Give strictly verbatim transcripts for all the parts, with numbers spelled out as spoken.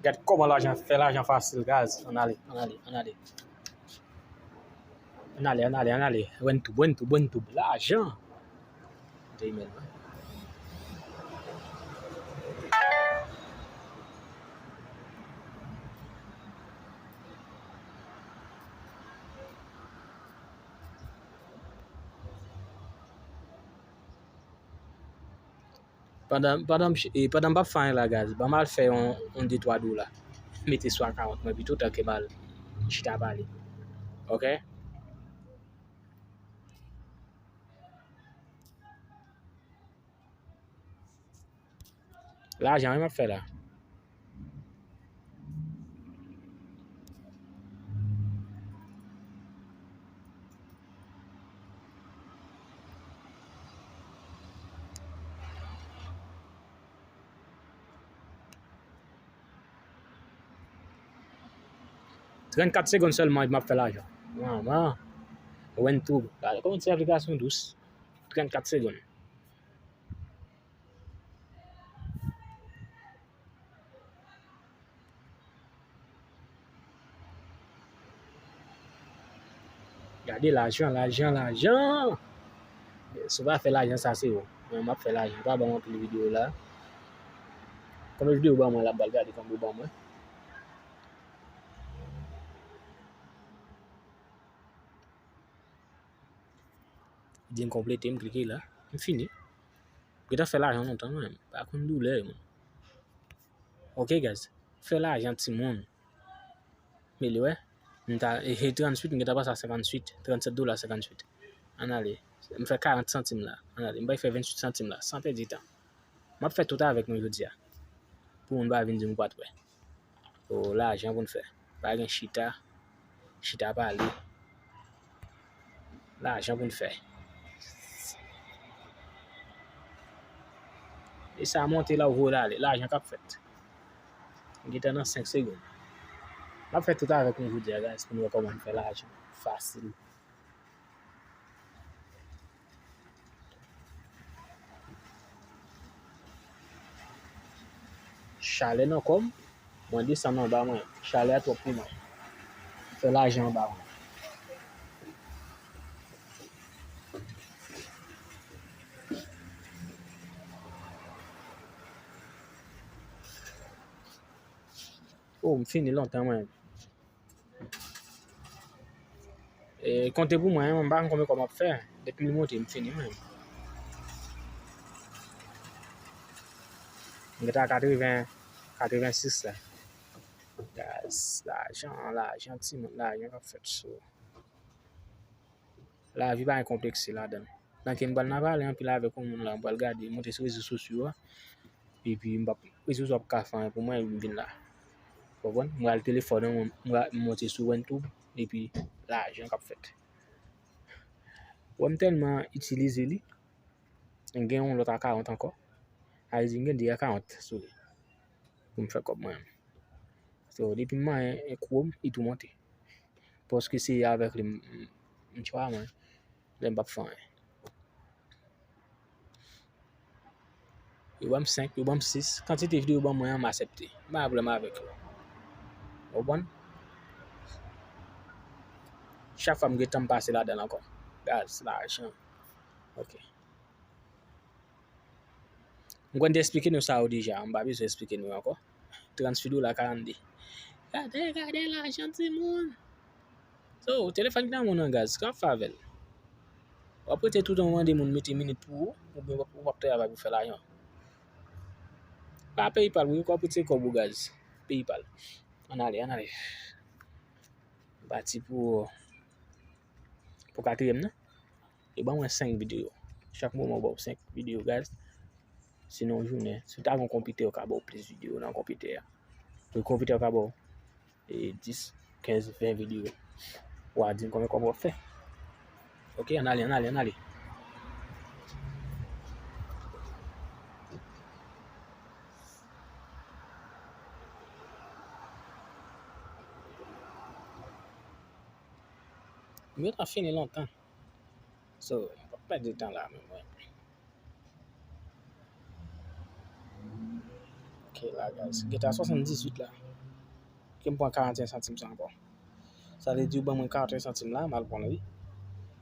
Gad kòman lajan fè lajan fasil, guys. Ann ale, ann ale, ann ale. Ann ale, ann ale, ann ale. Wentub, Wentub, Wentub. Lajan. Te imèl mwen. Pandan, pandan m ch-, e, pandan m p ap fè anyen la, guys, ban m al fè yon, yon de twa dola. Mete sou akawont mwen pito, tanke m al chita pale. Ok? Lajan wi m ap fè la. Trannkat segonn sèlman epi m ap fè lajan. Manman. Wentub. Gade kòman ti aplikasyon dous. Trannkat segonn. Gade lajan, lajan, lajan. Si w pa fè lajan, sa se ou. Mwen, m ap fè lajan. Pa ban m anpil videyo la. Konbyen videyo w ban mwen la, m pral gade konbyen w ban mwen. Di m konplete, m klike la. M fini. M gentan fè lajan lontan mwen. Pa konn doulè, mwen. Ok, guys. Fè lajan, timoun. Mele, wè. M ta, e, e tranntuit, m gentan pase a senkantuit. Trannsèt dola senkantuit. Ann ale. M fè karant santim la. Ann ale. M bay fè venntuit santim la. San pèdi tan. M ap fè tout avèk nou jodi a. Pou moun pa vin di m ou pa t wè. O, lajan pou n fè. Pa gen chita. Chita pale. Lajan pou n fè. E sa monte la, ou voye l ale. Lajan k ap fèt. Gentan nan senk segonn. M ap fè tout avèk nou jodi a, guys, pou n wè kòman n fè lajan fasil. Chalè nan kò m, mwen desann anba mwen. Chalè a twòp pou mwen. Fè lajan anba mwen. O, m fini lontan mwen. E, konte pou mwen, mwen pa konn konbyen kòb m ap fè. Depi l monte, m fini mwen. M gentan a katreven, katrevensis la. Guys, lajan, lajan, timoun, lajan k ap fèt sou. Lavi pa gen konplekse ladan l. Tanke m pral nan pale anpil avèk yon moun la, m pral gade, monte sou rezo sosyo a. Epi m p ap, rezo sosyo ap ka fè anyen pou mwen, epi m vin la. Konprann? M pral telefòn an, m pral monte sou Wentub, epi lajan k ap fèt. Wè m tèlman itilize li, m gen yon lòt akawont ankò. Sa vle di m gen de akawont sou li. Pou m fè kòb mwen menm. So, depi m manyen Chrome, li tou monte. Paske se avèk li m, m, m tchwa mwen. Lè m p ap fè anyen. Yo ban m senk, yo ban m sis. Kantite videyo yo ban mwen an, m aksepte. M pa gen pwoblèm avèk yo. Ou konprann? Chak fwa m gen tan m pase ladan l ankò. Gaz, lajan. Ok. M kwè m te eksplike nou sa yo deja, m pa bezwen eksplike nou yo ankò. Tranntuit dola karannde. Gade, gade lajan timoun. So, telefòn ki nan men w nan gaz, sa w ap fè avè l? W ap rete toutan w mande moun mete minit pou ou, oubyen w ap, w ap travay pou fè lajan? Pa PayPal, wi, w ap rete kòb ou gaz. PayPal. Ann ale, ann ale. M pati pou, pou katriyèm nan. Yo ban mwen senk videyo. Chak moman yo ba w senk videyo, guys. Sinon, jounen, si w ta gen yon konpitè, yo ka ba w plis videyo nan konpitè a. Yon konpitè ka ba w, e, dis, kenz, ven videyo. W a di m konbyen kòb w ap fè. Ok, ann ale, ann ale, ann ale. M gentan fini lontan. So, m p ap pèdi tan la menm, mwen. Ok, la, guys. Gentan swasanndizuit la. Ke m pran karanteyen santim sa ankò. Sa vle di, ou ban mwen karanteyen santim la, m al pran l, wi.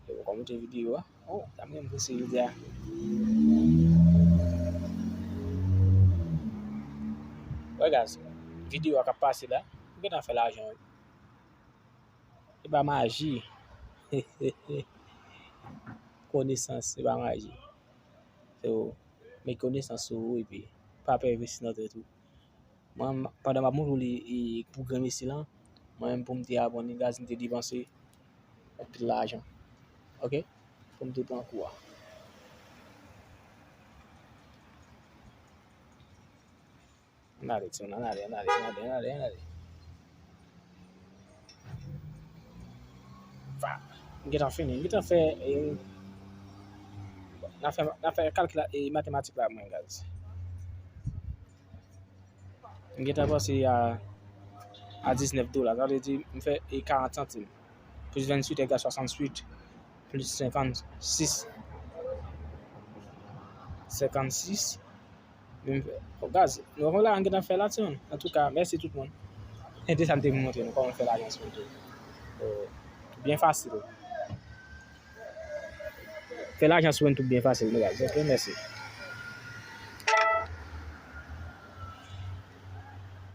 E ou konn moute videyo a. Oh, sa m gen prese jodi a. Wè, guys, videyo a k ap pase la, m gentan fè lajan, wi. E pa maji. Konesans, e pa maji. So, met konesans sou ou epi pa pè envesti nan tèt ou. Mwen, pandan m ap montre w li, e, pou granmesi lan, mwen menm pou m te aprann li, guys, m te depanse anpil lajan. Ok? Pou m te pran kou a. Ann ale, timoun, ann ale, ann ale, ann ale, ann ale, ann ale. Fa, m gentan fini, m gentan fè, e, n a fè, n a fè kalkila, e, matematik la mwen, guys. M gentan pase a, a diznèf dola. Sa vle di, m fè, e, karant santim. Plis venntuit egal swasanntuit, plis senkannsis. Senkannsis. Men, oh, guys, nou konn la, m gentan fè la, timoun. Antouka, mèsi tout moun. E de sa m te vin montre nou kòman fè lajan sou YouTube. Eh, byen fasil. Fè lajan sou YouTube byen fasil, nou, guys. Ok, mèsi.